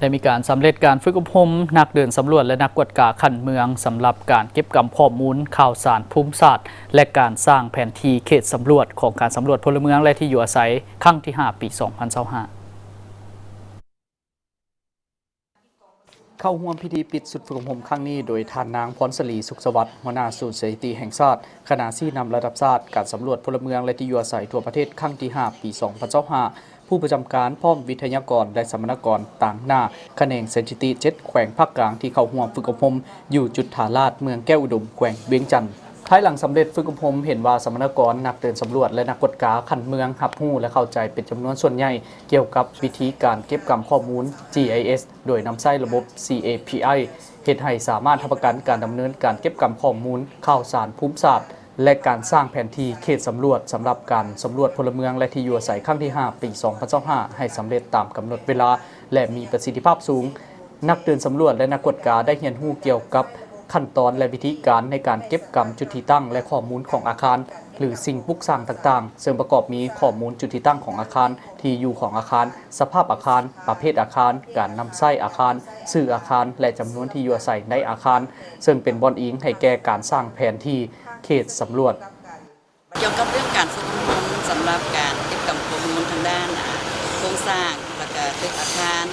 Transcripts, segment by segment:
ໄດ້ມີການສຳເລັດການຝຶກອົບຮົມນັກເດີນສຳຫຼວດ ແລະ ນັກກວດກາຂັ້ນເມືອງ ສຳລັບການເກັບກຳຂໍ້ມູນຂ່າວສານພູມສາດ ແລະ ການສ້າງແຜນທີ່ເຂດສຳຫຼວດຂອງການສຳຫຼວດພົນລະເມືອງ ແລະ ທີ່ຢູ່ອາໄສ ຄັ້ງທີຫ້າ ປີສອງພັນຊາວຫ້າ. ເຂົ້າຮ່ວມພິທີປິດຊຸດຝຶກອົບຮົມຄັ້ງນີ້ໂດຍທ່ານນາງ ພອນສະຫຼີ ສຸກສະຫວັດ ຫົວໜ້າສູນສະຖິຕິແຫ່ງຊາດ, ຄະນະຊີ້ນຳລະດັບຊາດ ການສຳຫຼວດພົນລະເມືອງ ແລະ ທີ່ຢູ່ອາໄສທົ່ວປະເທດ ຄັ້ງທີຫ້າ ປີສອງພັນຊາວຫ້າ, ຜູ້ປະຈຳການ ພ້ອມວິທະຍາກອນ ແລະ ສຳມະນາກອນຕາງໜ້າຂະແໜງສະຖິຕິເຈັດແຂວງພາກກາງ ທີ່ເຂົ້າຮ່ວມຝຶກອົບຮົມຢູ່ຈຸດທ່າລາດ ເມືອງແກ້ວອຸດົມ ແຂວງວຽງຈັນ. ພາຍຫຼັງສຳເລັດຝຶກອົບຮົມ, ເຫັນວ່າສຳມະນາກອນ, ນັກເດີນສຳຫຼວດ ແລະ ນັກກວດກາຂັ້ນເມືອງ ຮັບຮູ້ ແລະ ເຂົ້າໃຈເປັນຈຳນວນສ່ວນໃຫຍ່ ກ່ຽວກັບວິທີການເກັບກຳຂໍ້ມູນ ຈີໄອເອສ ໂດຍນຳໃຊ້ລະບົບ ຊີເອພີໄອ ເຮັດໃຫ້ສາມາດຮັບປະກັນການດຳເນີນການເກັບກຳຂໍ້ມູນຂ່າວສານພູມສາດ ແລະ ການສ້າງແຜນທີ່ເຂດສຳຫຼວດ ສຳລັບການສຳຫຼວດພົນລະເມືອງ ແລະ ທີ່ຢູ່ອາໄສ ຄັ້ງທີຫ້າ ປີສອງພັນຊາວຫ້າ ໃຫ້ສຳເລັດຕາມກຳນົດເວລາ ແລະ ມີປະສິດທິພາບສູງ. ນັກເດີນສຳຫຼວດ ແລະ ນັກກວດກາໄດ້ຮຽນຮູ້ກ່ຽວກັບຂັ້ນຕອນ ແລະ ວິທີການໃນການເກັບກຳຈຸດທີ່ຕັ້ງ ແລະ ຂໍ້ມູນຂອງອາຄານ ຫຼື ສິ່ງປຸກສ້າງຕ່າງໆ, ເຊິ່ງປະກອບມີຂໍ້ມູນຈຸດທີ່ຕັ້ງຂອງອາຄານ, ທີ່ຢູ່ຂອງອາຄານ, ສະພາບອາຄານ, ປະເພດອາຄານ, ການນຳໃຊ້ອາຄານ, ຊື່ອາຄານ ແລະ ຈຳນວນທີ່ຢູ່ອາໄສໃນອາຄານ, ເຊິ່ງເປັນບ່ອນອີງໃຫ້ແກ່ການສ້າງແຜນທີ່ເຂດສຳຫຼວດ. ກ່ຽວກັບເລື່ອງການຝຶກອົບຮົມສຳລັບການເກັບກຳຂໍ້ມູນທາງດ້ານ ອາ ໂຄງສ້າງ ແລ້ວກະຕຶກອາຄານ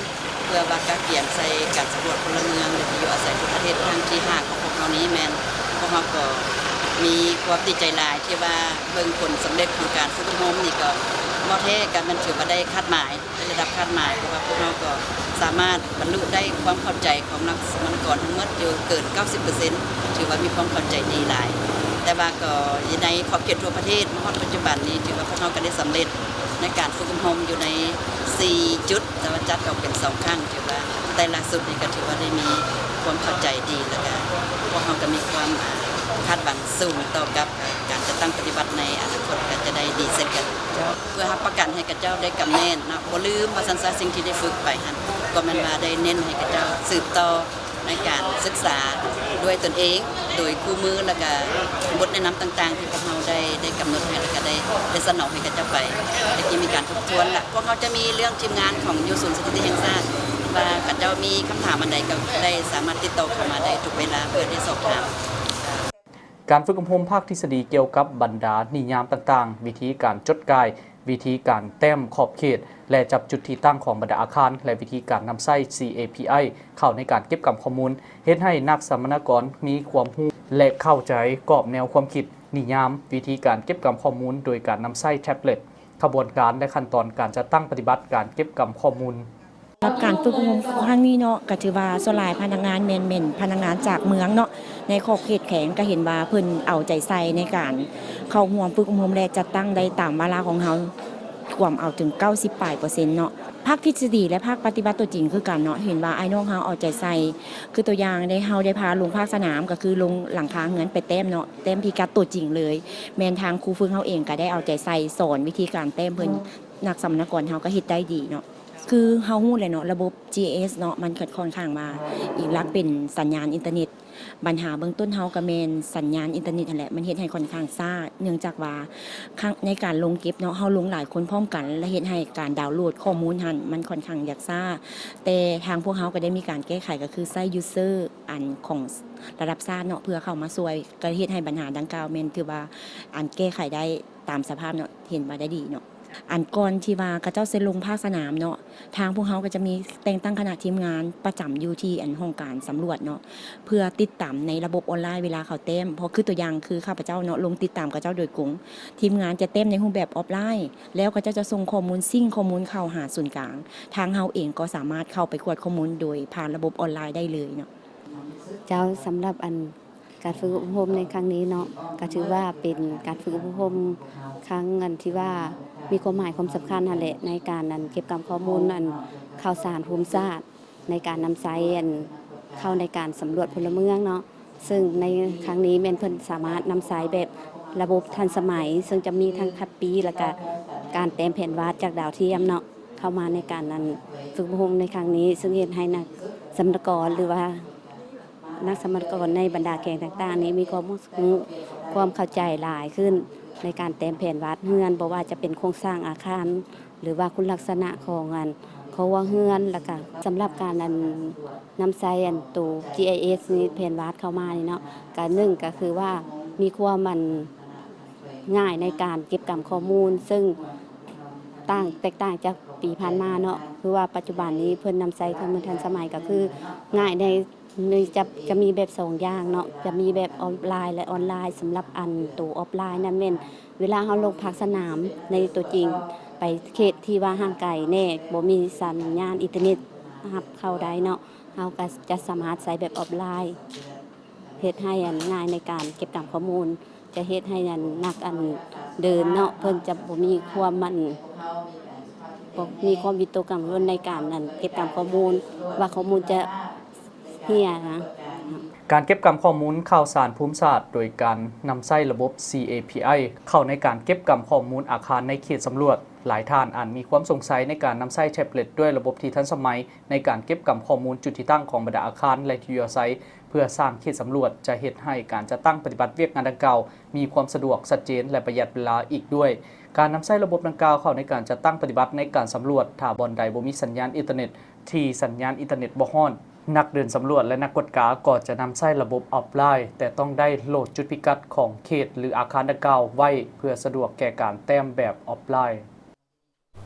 ເພື່ອວ່າກະກຽມໃສ່ການສຳຫຼວດພົນລະເມືອງ ແລະ ທີ່ຢູ່ອາໄສທົ່ວປະເທດຄັ້ງທີຫ້າຂອງພວກເຮົານີ້ ແມ່ນພວກເຮົາກໍມີຄວາມດີໃຈຫຼາຍທີ່ວ່າເບິ່ງຜົນສຳເລັດຂອງການຝຶກອົບຮົມນີ້ ກໍເວົ້າແທ້ກໍແມ່ນຖືວ່າໄດ້ຄາດໝາຍ ໃນລະດັບຄາດໝາຍ ເພາະວ່າພວກເຮົາກໍສາມາດບັນລຸໄດ້ຄວາມເຂົ້າໃຈຂອງນັກສຳມະນາກອນທັງໝົດຢູ່ເກີນເກົ້າສິບເປີເຊັນ ຖືວ່າມີຄວາມເຂົ້າໃຈດີຫຼາຍ. ແຕ່ວ່າກໍຢູ່ໃນຂອບເຂດທົ່ວປະເທດ ມາຮອດປັດຈຸບັນນີ້ ຖືວ່າພວກເຮົາກໍໄດ້ສຳເລັດໃນການຝຶກອົບຮົມຢູ່ໃນສີ່ຈຸດ ແຕ່ວ່າຈັດອອກເປັນສອງຄັ້ງ ຖືວ່າແຕ່ລະຊຸດນີ້ກໍຖືວ່າໄດ້ມີຄວາມເຂົ້າໃຈດີ ແລ້ວກໍພວກເຮົາກໍມີຄວາມຄາດຫວັງສູງຕໍ່ກັບການຈັດຕັ້ງປະຕິບັດໃນອະນາຄົດ ກໍຈະໄດ້ດີເຊັ່ນກັນ. ເພື່ອຮັບປະກັນໃຫ້ຂະເຈົ້າໄດ້ກຳແໜ້ນເນາະ ບໍ່ລືມວ່າຊັ້ນຊະ ສິ່ງທີ່ໄດ້ຝຶກໄປຫັ້ນ ກໍແມ່ນວ່າໄດ້ເນັ້ນໃຫ້ຂະເຈົ້າສືບຕໍ່ໃນການສຶກສາດ້ວຍຕົນເອງ ໂດຍຄູ່ມື ແລ້ວກະບົດແນະນຳຕ່າງໆ ທີ່ພວກເຮົາໄດ້ ໄດ້ກຳນົດໃຫ້ ແລ້ວກະໄດ້ ໄດ້ສະໜອງໃຫ້ຂະເຈົ້າໄປ ແລ້ວກໍມີການທົບທວນລະ ພວກເຮົາຈະມີເລື່ອງທີມງານຂອງຢູ່ສູນສະຖິຕິແຫ່ງຊາດ ວ່າຂະເຈົ້າມີຄຳຖາມອັນໃດ ກໍໄດ້ສາມາດຕິດຕໍ່ເຂົ້າມາໄດ້ທຸກເວລາ ເພື່ອໄດ້ສອບຖາມ. ການຝຶກອົບຮົມພາກທິດສະດີກ່ຽວກັບບັນດານິຍາມຕ່າງໆ, ວິທີການຈົດກ່າຍ, ວິທີການແຕ້ມຂອບເຂດ ແລະ ຈັບຈຸດທີ່ຕັ້ງຂອງບັນດາອາຄານ ແລະ ວິທີການນຳໃຊ້ ຊີເອພີໄອ ເຂົ້າໃນການເກັບກຳຂໍ້ມູນ ເຮັດໃຫ້ນັກສຳມະນາກອນມີຄວາມຮູ້ ແລະ ເຂົ້າໃຈກອບແນວຄວາມຄິດ, ນິຍາມ, ວິທີການເກັບກຳຂໍ້ມູນໂດຍການນຳໃຊ້ແທັບເລັດ, ຂະບວນການ ແລະ ຂັ້ນຕອນການຈັດຕັ້ງປະຕິບັດການເກັບກຳຂໍ້ມູນ. ສຳລັບການຝຶກອົບຮົມຄັ້ງນີ້ເນາະ ກໍຖືວ່າສ່ວນຫຼາຍພະນັກງານແມ່ນ ແມ່ນພະນັກງານຈາກເມືອງເນາະ ໃນຂອບເຂດແຂວງ ກໍເຫັນວ່າເພິ່ນເອົາໃຈໃສ່ໃນການເຂົ້າຮ່ວມຝຶກອົບຮົມ ແລະ ຈັດຕັ້ງໄດ້ຕາມວາລະຂອງເຮົາ ກວມເອົາເຖິງເກົ້າສິບປາຍເປີເຊັນເນາະ. ພາກທິດສະດີ ແລະ ພາກປະຕິບັດຕົວຈິງຄືກັນເນາະ ເຫັນວ່າອ້າຍນ້ອງເຮົາເອົາໃຈໃສ່ ຄືຕົວຢ່າງໄດ້ ເຮົາໄດ້ພາລົງພາກສະໜາມ ກໍຄືລົງຫຼັງຄາເຮືອນໄປແຕ້ມເນາະ ແຕ້ມພິກັດຕົວຈິງເລີຍ ແມ່ນທາງຄູຝຶກເຮົາເອງກໍໄດ້ເອົາໃຈໃສ່ສອນວິທີການແຕ້ມເພິ່ນ ນັກສຳມະນາກອນເຮົາກໍເຮັດໄດ້ດີເນາະ. ຄືເຮົາຮູ້ແຫຼະເນາະ ລະບົບ ຈີໄອເອສ ເນາະ ມັນກໍຄ່ອນຂ້າງວ່າອີງຫຼັກເປັນສັນຍານອິນເຕີເນັດ. ບັນຫາເບື້ອງຕົ້ນເຮົາກໍແມ່ນສັນຍານອິນເຕີເນັດຫັ້ນແຫຼະ ມັນເຮັດໃຫ້ຄ່ອນຂ້າງຊ້າ ເນື່ອງຈາກວ່າ ໃນການລົງເກັບເນາະ ເຮົາລົງຫຼາຍຄົນພ້ອມກັນ ແລະ ເຮັດໃຫ້ການດາວໂຫຼດຂໍ້ມູນຫັ້ນ ມັນຄ່ອນຂ້າງຢາກຊ້າ. ແຕ່ທາງພວກເຮົາກໍໄດ້ມີການແກ້ໄຂ ກໍຄືໃຊ້ຢູເຊີ ອັນຂອງລະດັບຊາດເນາະ ເພື່ອເຂົ້າມາຊ່ວຍ ກໍເຮັດໃຫ້ບັນຫາດັ່ງກ່າວແມ່ນຖືວ່າ ອັນແກ້ໄຂໄດ້ຕາມສະພາບເນາະ ເຫັນວ່າໄດ້ດີເນາະ. ອັນກ່ອນທີ່ວ່າເຂົາເຈົ້າຊິລົງພາກສະໜາມເນາະ ທາງພວກເຮົາກໍຈະມີແຕ່ງຕັ້ງຄະນະທີມງານປະຈຳຢູ່ທີ່ອັນຫ້ອງການສຳຫຼວດເນາະ ເພື່ອຕິດຕາມໃນລະບົບອອນລາຍເວລາເຂົາແຕ້ມ. ເພາະຄືຕົວຢ່າງຄືຂ້າພະເຈົ້າເນາະ ລົງຕິດຕາມເຂົາເຈົ້າໂດຍກົງ, ທີມງານຈະແຕ້ມໃນຮູບແບບອອຟລາຍ ແລ້ວເຂົາເຈົ້າຈະສົ່ງຂໍ້ມູນ ຊິງຂໍ້ມູນເຂົ້າຫາສູນກາງ. ທາງເຮົາເອງກໍສາມາດເຂົ້າໄປກວດຂໍ້ມູນໂດຍຜ່ານລະບົບອອນລາຍໄດ້ເລີຍເນາະ. ເຈົ້າ, ສຳລັບອັນ ການຝຶກອົບຮົມໃນຄັ້ງນີ້ເນາະ ກໍຖືວ່າເປັນການຝຶກອົບຮົມຄັ້ງອັນທີ່ວ່າມີຄວາມໝາຍຄວາມສຳຄັນຫັ້ນແຫຼະ ໃນການອັນເກັບກຳຂໍ້ມູນອັນຂ່າວສານພູມສາດ ໃນການນຳໃຊ້ອັນເຂົ້າໃນການສຳຫຼວດພົນລະເມືອງເນາະ. ເຊິ່ງໃນຄັ້ງນີ້ແມ່ນເພິ່ນສາມາດນຳໃຊ້ແບບລະບົບທັນສະໄໝ ເຊິ່ງຈະມີທັງຄັດປີ ແລ້ວກະການແຕ້ມແຜນວາດຈາກດາວທຽມເນາະ ເຂົ້າມາໃນການອັນຝຶກອົບຮົມໃນຄັ້ງນີ້ ເຊິ່ງເຮັດໃຫ້ນັກສຳມະນາກອນ ຫຼືວ່າ ນັກສຳມະນາກອນໃນບັນດາແຂວງຕ່າງໆນີ້ມີຄວາມຮູ້ ຄວາມເຂົ້າໃຈຫຼາຍຂຶ້ນໃນການແຕ້ມແຜນວາດເຮືອນ ບໍ່ວ່າຈະເປັນໂຄງສ້າງອາຄານ ຫຼືວ່າຄຸນລັກສະນະຂອງອັນ ຄົວເຮືອນ ແລ້ວກະສຳລັບການອັນນຳໃຊ້ອັນໂຕ ຈີໄອເອັສ ນີ້ ແຜນວາດເຂົ້າມານີ້ເນາະ ກະໜຶ່ງກະຄືວ່າມີຄວາມອັນງ່າຍໃນການເກັບກຳຂໍ້ມູນ ເຊິ່ງຕ່າງ ແຕກຕ່າງຈາກປີຜ່ານມາເນາະ ຄືວ່າປັດຈຸບັນນີ້ເພິ່ນນຳໃຊ້ເຄື່ອງມືທັນສະໄໝ ກະຄືງ່າຍໃນ ນີ້ຈະ ຈະມີແບບສອງຢ່າງເນາະ ຈະມີແບບອອຟລາຍ ແລະ ອອນລາຍ. ສຳລັບອັນໂຕອອຟລາຍນັ້ນແມ່ນ ເວລາເຮົາລົງພາກສະໜາມໃນຕົວຈິງ ໄປເຂດທີ່ວ່າຫ່າງໄກແດ່ ບໍ່ມີສັນຍານອິນເຕີເນັດຮັບເຂົ້າໄດ້ເນາະ ເຮົາກໍຈະສາມາດໃຊ້ແບບອອຟລາຍ ເຮັດໃຫ້ອັນງ່າຍໃນການເກັບກຳຂໍ້ມູນ ຈະເຮັດໃຫ້ອັນນັກອັນເດີນເນາະ ເພິ່ນຈະບໍ່ມີຄວາມອັນ ບໍ່ມີຄວາມວິຕົກກັງວົນໃນການອັນເກັບກຳຂໍ້ມູນ ວ່າຂໍ້ມູນຈະເຮຍນະ. ການເກັບກຳຂໍ້ມູນຂ່າວສານພູມສາດ ໂດຍການນຳໃຊ້ລະບົບ ຊີເອພີໄອ ເຂົ້າໃນການເກັບກຳຂໍ້ມູນອາຄານໃນເຂດສຳຫຼວດ. ຫຼາຍທ່ານອາດມີຄວາມສົງໄສໃນການນຳໃຊ້ແທັບເລັດດ້ວຍລະບົບທີ່ທັນສະໄໝ ໃນການເກັບກຳຂໍ້ມູນຈຸດທີ່ຕັ້ງຂອງບັນດາອາຄານ ແລະ ທີ່ຢູ່ອາໄສ ເພື່ອສ້າງເຂດສຳຫຼວດ ຈະເຮັດໃຫ້ການຈັດຕັ້ງປະຕິບັດວຽກງານດັ່ງກ່າວມີຄວາມສະດວກ, ຊັດເຈນ ແລະ ປະຢັດເວລາອີກດ້ວຍ. ການນຳໃຊ້ລະບົບດັ່ງກ່າວເຂົ້າໃນການຈັດຕັ້ງປະຕິບັດໃນການສຳຫຼວດ ຖ້າບ່ອນໃດບໍ່ມີສັນຍານອິນເຕີເນັດ ທີ່ສັນຍານອິນເຕີເນັດບໍ່ຮອດ, ນັກເດີນສຳຫຼວດ ແລະ ນັກກວດກາກໍຈະນຳໃຊ້ລະບົບອອຟລາຍ, ແຕ່ຕ້ອງໄດ້ໂຫຼດຈຸດພິກັດຂອງເຂດ ຫຼື ອາຄານດັ່ງກ່າວໄວ້ ເພື່ອສະດວກແກ່ການແຕ້ມແບບອອຟລາຍ.